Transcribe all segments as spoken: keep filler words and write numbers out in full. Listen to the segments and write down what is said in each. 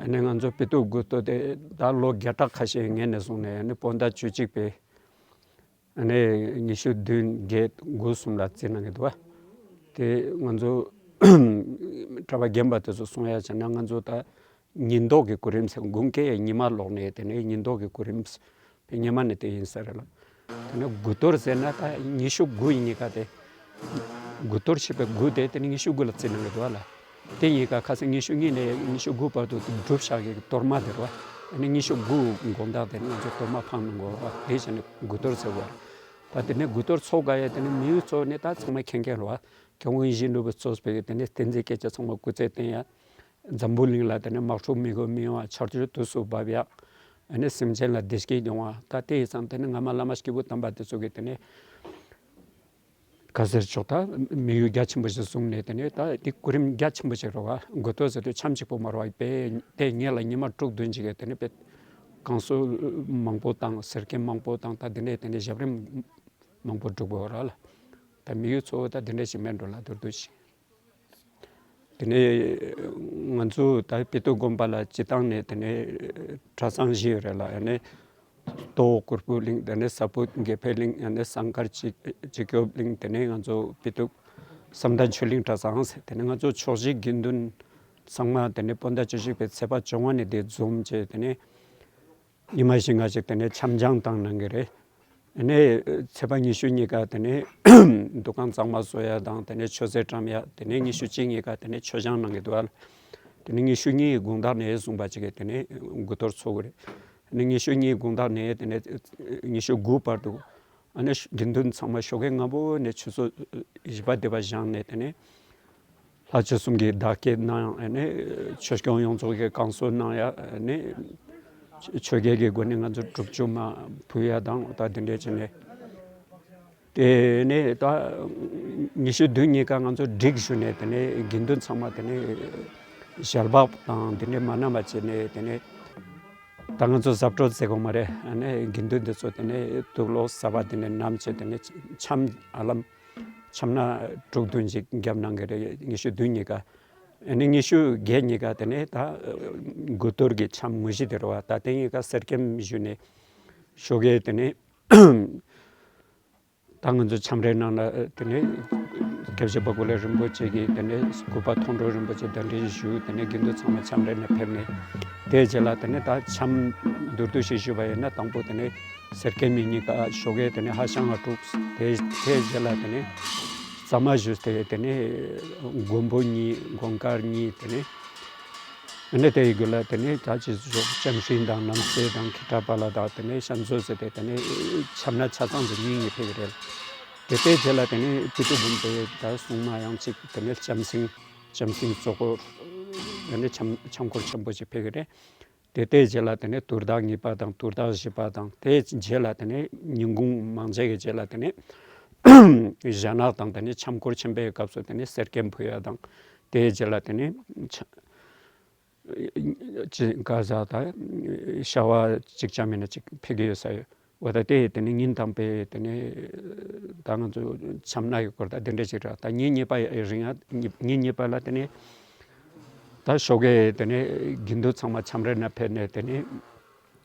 ཨ་ནི་ང་ཚོ་དཔེ་སྟོན་དགུ་ཐོག་དེ་ད་ལོ་བརྒྱ་ཕྲག་ཁ་ཤས་སྔོན་ནས་བཟུང་ནས་ཨ་ནི་སྤོན་ཟླ་བཅུ་གཅིག་པའི་ཨ་ནི་ཉི་ཤུ་བདུན་བརྒྱད་དགུ་གསུམ་ལ་བརྩི་གནང་གི་འདུག་བ། དེ་ང་ཚོ་གྲྭ་པ་རྒན་པ་དེ་ཚོ་གསུང་ཡ་བྱས་ན་ང་ཚོ་ད་ཉིན་ལྡོག་གི་གོ་རིམ་ཟེར། དགུན་ཁའི་ཉི་མ་ལོག་ནས་དེ་ནས་ཉིན་ལྡོག་གི་གོ་རིམ་ཟེར། ཉི་མ་ནི་དེ་ཡིན་ས་རེད་ལ། དེ་ནས་དགུ་གཏོར་ཟེར་ན་ད་ཉི་ཤུ་དགུ་ཡིན་གཉིས་ཀ་དེ། དགུ་གཏོར་བྱེད་པའི་དགུ་དེ་དེ་ནི་ཉི་ཤུ་དགུ་ལ་བརྩི་གནང་གི་འདུག་བ་ལ། དེ་གཉིས་ཀ་ཁ་སང་ཉི་ཤུ་གཉིས་ནས་ཉི་ཤུ་དགུ་བར་དུ་སྒྲུབ་བཞག་གི་གཏོར་མ་དེ་རེད་བ། དེ་ནི་ཉི་ཤུ་དགུ་དགོང་དག་དེ་ནི་ང་ཚོ་གཏོར་མ་འཕང་གནང་དགོས་རེད་བ། དེ་བྱས་ནས་དགུ་གཏོར་ཟེར་བ་རེད། ད་དེ་ནས་དགུ་གཏོར་ཚོགས་ག་ཡ་དེ་ནི་མི་ཡུལ་ཚོ་ནས་ད་ཚང་མ་མཁྱེན་མཁན་རེད་བ། སྐྱབས་མགོན་ཡིད་བཞིན་ནོར་བུས་གཙོས་པའི་དེ་ནས་བསྟན་འཛིན་སྐྱེས་ཆེན་ཚང་མ་སྐུ་ཚེ་བརྟན་ཡ། འཛམ་བུ་གླིང་ལ་དེ་ནས་དམག་འཁྲུག་མི་དགོས་མི་ཡོང་བ། ཆར་ཆུ་དུས་སུ་འབབ་ཡག་ཨ་ནི་སེམས་ཅན་ལ་བདེ་སྐྱིད་ཡོང་བ། ད་དེ་ཡིན་ཙང་དེ་ནི་སྔ་མ་བླ་མ་སྐྱེས་བུ་དམ་པ་དེ་ཚོ་གིས་དེ་ནས་ག་ཟེར་ཆོག་ད་དམིགས་ཡུལ་རྒྱ་ཆེན་པོ་ཞིག་བཟུང་ནས་དེ་ནས་ད་དེ་གོ་རིམ་རྒྱ་ཆེན་པོ་ཞིག་རེད་བ། དགུ་གཏོར་ཟེར་དུས་འཆམ་གཅིག་པོ་མ་རེད་བ། དཔེ་དེ་སྔོན་ལ་ཉི་མ་དྲུག་བདུན་ཅིག་གི་དེ་ནས་དཔེ་བསྐང་གསོ་མང་པོ་དང་གསེར་སྐྱེམས་མང་པོ་དང་ད་དེ་འདྲས་དེ་འདྲས་ཞབས་རིམ་མང་པོ་སྒྲུབ་དགོས་ར་ལ། ད་དམིགས་ཡུལ་གཙོ་བོ་ད་དེ་འདྲས་ཞིག་མེད་འགྲོ་ལ། མདོར་བསྡུས་ཤིག་དེ་ནས་ང་ཚོ་ད་དཔེ་སྟོན་དགོན་པ་ལ་སྤྱི་བཏང་ནས་དེ་ནས་གྲྭ་ཚང་བཞི་ཡོད་རེད་ལ། ཡ་ནས་སྟོད་གུར་པོ་གླིང་། དེ་ནས་ས་ཕུ་དགེ་འཕེལ་གླིང་། ཡ་ནས་ཟངས་དཀར་སྤྱི་སྤྱི་སྐྱོབ་གླིང་། དེ་ནས་ང་ཚོ་དཔེ་སྟོན་བསམ་གཏན་ཆོས་གླིང་གྲྭ་ཚང་ཟེར། དེ་ནས་ང་ཚོ་ཕྱོགས་བཞིའི་དགེ་འདུན་ཚང་མ་དེ་ནས་སྤོན་ཟླ་བཅུ་གཅིག་པའི་ཚེས་པ་བཅོ་ལྔ་ནས་དེ་འཛོམས་བྱས་དེ་ནས། ཉི་མ་བཞི་ལྔ་ཞིག་དེ་ནས་འཆམ་སྦྱང་བཏང་གནང་གི་རེད། ཨ་ནི་ཚེས་པ་ཉི་ཤུ་གཉིས་ཀ་དེ་ནས་འདུ་ཁང་གཙང་མ་བཟོ་ཡ་དང་། དེ་ནས་མཆོད་རྫས་བཀྲམ་ཡ། དེ་ནས་ཉི་ཤུ་གཅིག་གཉིས་ཀ་དེ་ནས་མཆོད་བཤམས་གནང་གི་འདུག་ཨ། དེ་ནས་ཉི་ཤུ་གཉིས་དགོང་དག་ནས་བཟུང་བ་ཅིག་གིས་དེ་ནས་དགུ་གཏོར་ཚོགས་གི་རེད། ཨ་ནི་ཉི་ཤུ་གཉིས་དགོང་དག་ནས་དེ་ནས་ཉི་ཤུ་དགུ་བར་དུ་ཨ་ནི་དགེ་འདུན་ཚང་མ་ཞོགས་ཀས་སྔ་པོ་ནས་ཆུ་ཚོད་བཞི་པ་དེ་པ་བཞེངས་ནས་དེ་ནས། ལྷ་ཆོས་གསུམ་གྱི་བདག་བསྐྱེད་གནང་། ཨ་ནི་ཆོས་སྐྱོང་ཡོངས་རྫོགས་ཀྱི་བསྐང་གསོ་གནང་ཡ། ཨ་ནི་ཆོས་རྒྱལ་གྱི་སྒོ་ནས་ང་ཚོ་སྒྲུབ་ཆུ་མ་ཕུལ་ཡ་དང་། ད་དེ་འདྲས་བྱས་ནས། དེ་ནས་ད་ཉི་ཤུ་བདུན་གཉིས་ཀ་ང་ཚོ་སྒྲིག་ཞུས་ནས་དེ་ནས་དགེ་འདུན་ཚང་མ་དེ་ནས་ཞལ་འབག་དང་དེ་འདྲས་མ་གནང་བ་བྱས་ནས། དེ་ནས་ད་ང་ཚོ་གཟབ་སྤྲོས་ཟེར་དགོས་མ་རེད། ཨ་ནི་དགེ་འདུན་འདི་ཚོ་དེ་ནས་དུག་ལོག་གསར་པ་དེ་ནས་བསྣམས་བྱས། དེ་ནས་འཆམ་ཧ་ལམ་འཆམ་སྣ་དྲུག་བདུན་ཞིག་བརྒྱབ་གནང་གི་རེད། ཉི་ཤུ་བདུན་གཉིས་ཀ། ཨ་ནི་ཉི་ཤུ་བརྒྱད་གཉིས་ཀ་དེ་ནས་ད་དགུ་གཏོར་གྱི་འཆམ་དངོས་གཞི་དེ་རེད་བ། ད་དེ་གཉིས་ཀ་གསེར་སྐྱེམས་ཞུས་ནས་ཞོགས་ཀས་དེ་ནས་ད་ང་ཚོ་འཆམ་རེ་གནང་ན། དེ་ནས་སྐྱབས་རྗེ་འབའ་ཀུ་ལེ་རིན་པོ་ཆེ་གིས་དེ་ནས་སྐུ་པར་མཐོང་གྲོལ་རིན་པོ་ཆེ་གདན་འདྲེན་ཞུས། དེ་ནས་དགེ་འདུན་ཚང་མ་འཆམ་རེ་ནས་ཕེབས་ནས། དེའི་རྗེས་ལ་དེ་ནས་ད་འཆམ་མདོར་བསྡུས་ཤིག་ཞུས་པ་ཡིན་ན། དང་པོ་དེ་ནས་གསེར་སྐྱེམས་མི་གཉིས་ཀ་ཞོགས་ཀས་དེ་ནས་ཧ་ཤང་ང་དྲུག་དེ་དེའི་རྗེས་ལ་དེ་ནས་གཙང་མ་ཞུས་ཏེ། དེ་ནས་མགོན་པོ་གཉིས། མགོན་དཀར་གཉིས། དེ་ནས་ཨ་ནི་དེ་ཡི་གུ་ལ་དེ་ནས་ད་ཅི་ཞོག་ལྕམ་སྲིང་དང་རྣམ་སྲས་དང་ཁྱི་ཁྲ་པ་ལ་དང་། དེ་ནས་ཤམ་བཟོ་ཟེར་ཏེ་དེ་ནས་འཆམ་སྣ་ཆ་ཚང་དུ་གཉིས་གཉིས་ཕེབས་ཀྱི་རེད། དེ་དེའི་རྗེས་ལ་དེ་ནས་དཔེ་སྟོན་དགོན་པའི་ད་སྲུང་མ་ཡང་གཅིག་དེ་ནས་ལྕམ་སྲིང་། ལྕམ་སྲིང་གཙོ་འཁོར། དེ་ནས་འཆམ་འཆམ་འཁོར་ཆེན་པོ་ཞིག་ཕེབས་ཀྱི་རེད། དེ་དེའི་རྗེས་ལ་དེ་ནས་དུར་བདག་གཉིས་པ་དང་དུར་བདག་བཞི་པ་དང་། དེའི་རྗེས་ལ་དེ་ནས་ཉིན་གུང་མང་ཇ་གི་རྗེས་ལ་དེ་ནས་ཞྭ་ནག་དང་། དེ་ནས་འཆམ་འཁོར་ཆེན་པོའི་སྐབས་སུ་དེ་ནས་གསེར་སྐྱེམས་ཕུལ་ཡ་དང་། དེའི་རྗེས་ལ་དེ་ནས་ཆ་ཅི་ག་ཟ་ད་ཤ་བ་གཅིག་ཙམ་མིན་ན་གཅིག་ཕེབས་ཀྱི་ཡོད་ས་ཡོད། འོ་ད་དེ་དེ་ནས་ཉིན་དང་པོའི་དེ་ནས་ད་ང་ཚོ་འཆམ་སྣ་ཡི་སྐོར་ད་དེ་འདྲ་ཞིག་རེད། ད་ཉིན་གཉིས་པ་རིང་ཡ། ཉིན་གཉིས་པ་ལ་དེ་ནས་ད་ཞོགས་ཀས་དེ་ནས་དགེ་འདུན་ཚང་མ་འཆམ་རེ་ན་ཕེབས་ནས། དེ་ནས་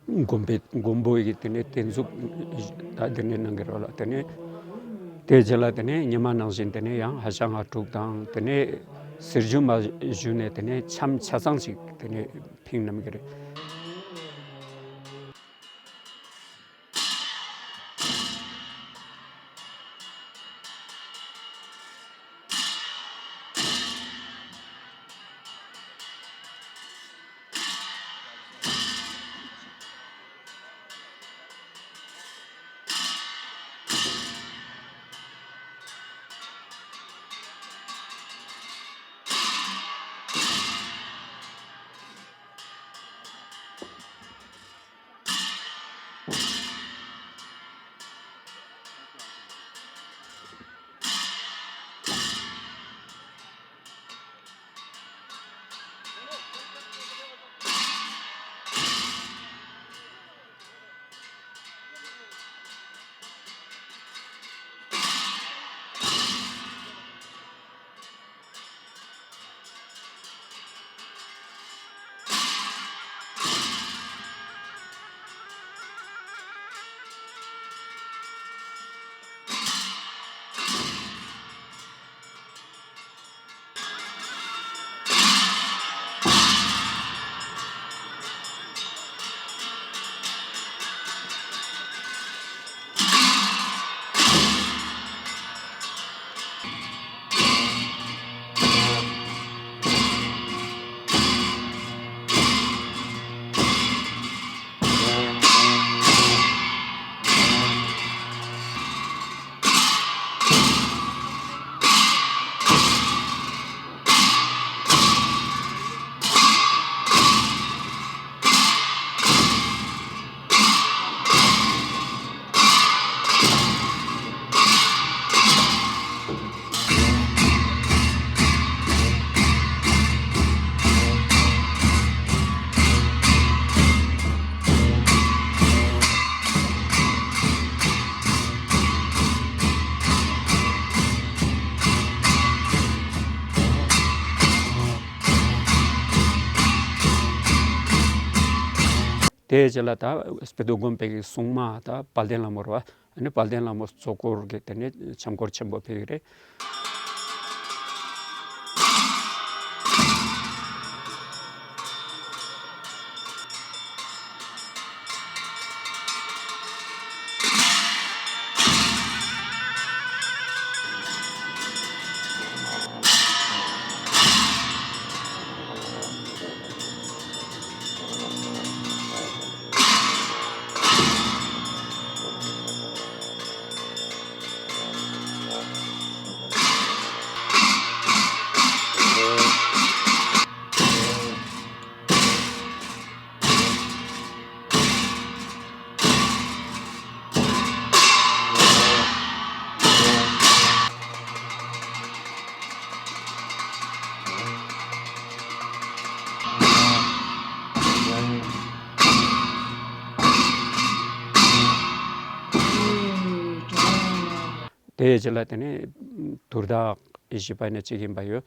མགོན་པོའི་མགོན་པོ་ཡི་དེ་ནས་རྟེན་གཟུགས་ད་དེ་ནས་གནང་གི་རེད་ལ། དེ་ནས་དེའི་རྗེས་ལ་དེ་ནས་ཉི་མ་ནང་བཞིན་དེ་ནས་ཡང་ཧ་ཤང་ང་དྲུག་དང་། དེ་ནས་གསེར་ཞུ་མ་ཞུས་ནས་དེ་ནས་འཆམ་ཆ་ཚང་ཞིག་དེ་ནས་ཕིང་གནང་གི་རེད། དེའི་རྗེས་ལ་ད་སྤྱི་ཏོག་དགོན་པའི་གི་སྲུང་མ་ད་དཔལ་ལྡན་ལྷ་མོ་རེད་བ། ཨ་ནི་དཔལ་ལྡན་ལྷ་མོ་གཙོ་སྐོར་གྱི་དེ་ནས་འཆམ་སྐོར་ཆེན་པོ་ཕེབས་ཀྱི་རེད། དེའི་རྗེས་ལ་དེ་ནས་དུར་བདག་བཞི་པ་ནས་གཅིག་ཡིན་པ་ཡོད།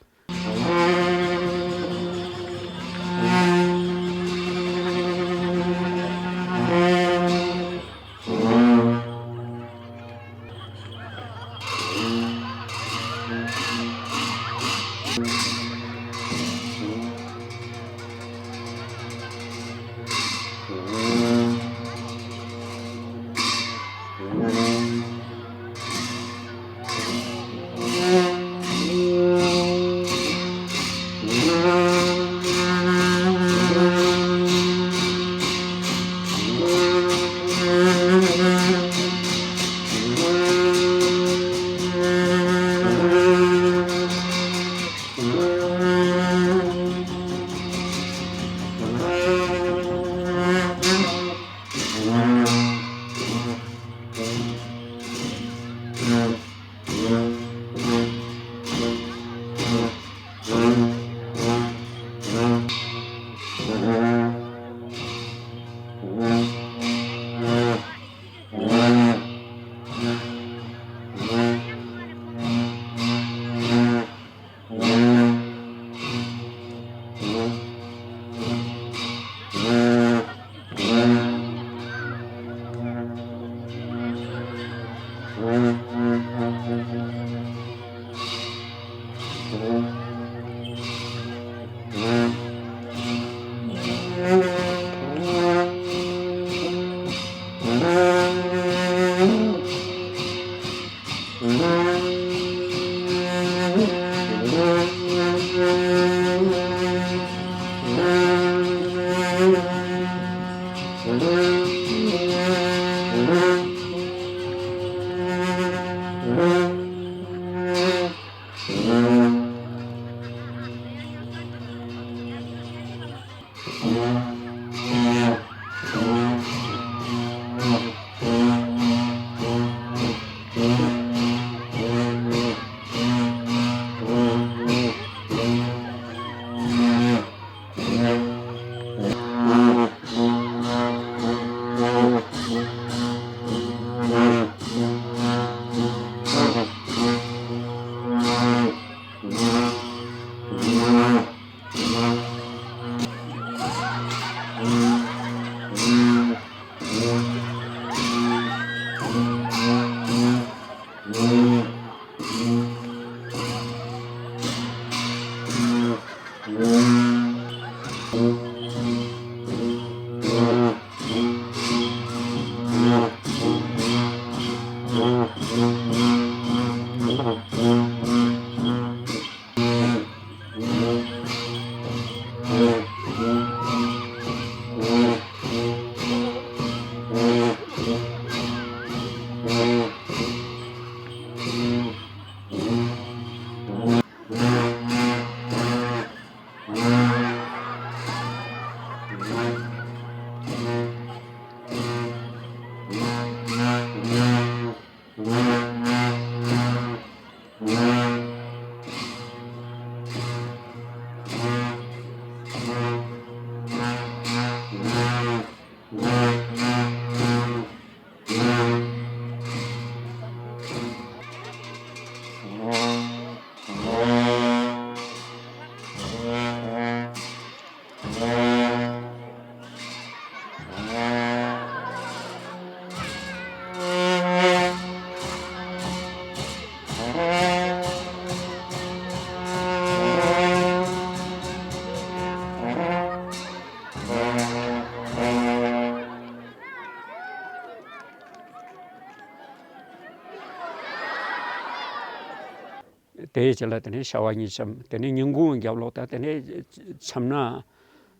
དེའི་རྗེས་ལ་དེ་ནས་ཤ་བ་གཉིས་འཆམ། དེ་ནས་ཉིན་གུང་རྒྱབ་ལོགས་ད་དེ་ནས་འཆམ་ན།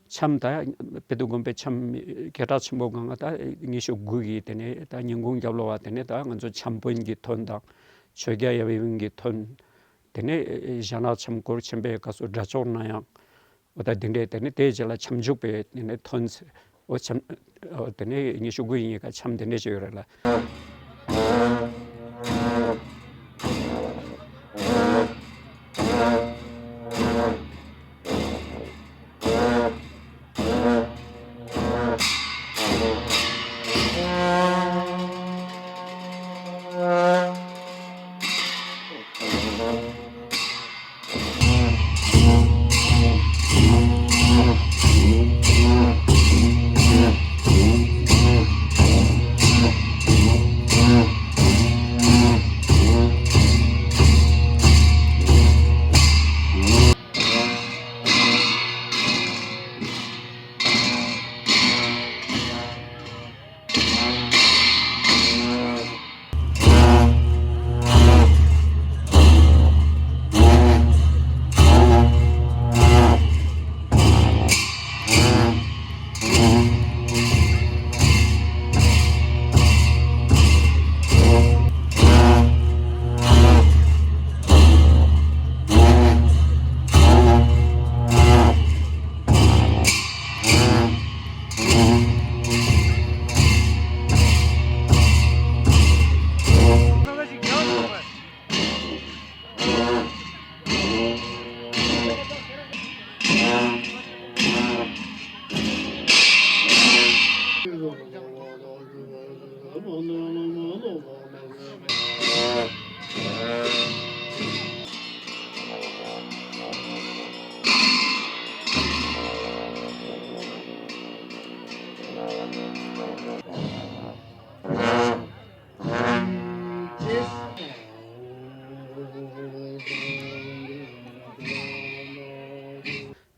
འཆམ་ད་དཔེ་དེབ་དགོན་པའི་འཆམ་སྐད་གྲགས་ཆེན་པོ་སྒང་ད་ཉི་ཤུ་དགུ་གི་དེ་ནས་ད་ཉིན་གུང་རྒྱབ་ལོགས་བ་དེ་ནས་ད་ང་ཚོ་འཆམ་དཔོན་གྱི་ཐོན་དང་། ཆོས་རྒྱལ་ཡབ་ཡུམ་གྱི་ཐོན། དེ་ནས་ཞྭ་ནག་འཆམ་སྐོར་ཆེན་པོའི་སྐབས་སུ་དགྲ་ཕྱོགས་ན་ཡང་། འོ་ད་དེ་འདྲས་དེ་ནས་དེའི་རྗེས་ལ་འཆམ་འཇུག་པའི་དེ་ནས་ཐོན་ཚེ། འོ་འཆམ། འོ་དེ་ནས་ཉི་ཤུ་དགུ་ཡིན་ཡིན་ཀ་འཆམ་དེ་འདྲས་ཅིག་ཡོད་རེད་ལ།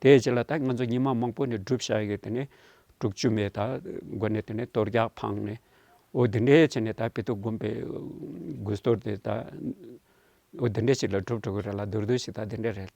དེའི་རྗེས་ལ་ད་ང་ཚོ་ཉི་མ་མང་པོ་ནས་སྒྲུབ་བྱ་ཡི་དེ་ནས་དྲུག་ཅུ་མའི་ད་འགོ་ནས་དེ་ནས་གཏོར་རྒྱག་འཕངས་ནས། འོ་དེ་འདྲའི་བྱས་ནས་ད་དཔེ་དེབ་དགོན་པའི་དགོན་གཏོར་དེ་ད། འོ་དེ་འདྲའི་ཞིག་ལ་སྒྲུབ་འགྲོ་གི་རེད་ལ། མདོར་བསྡུས་ཤིག་ད་དེ་འདྲ་རེད།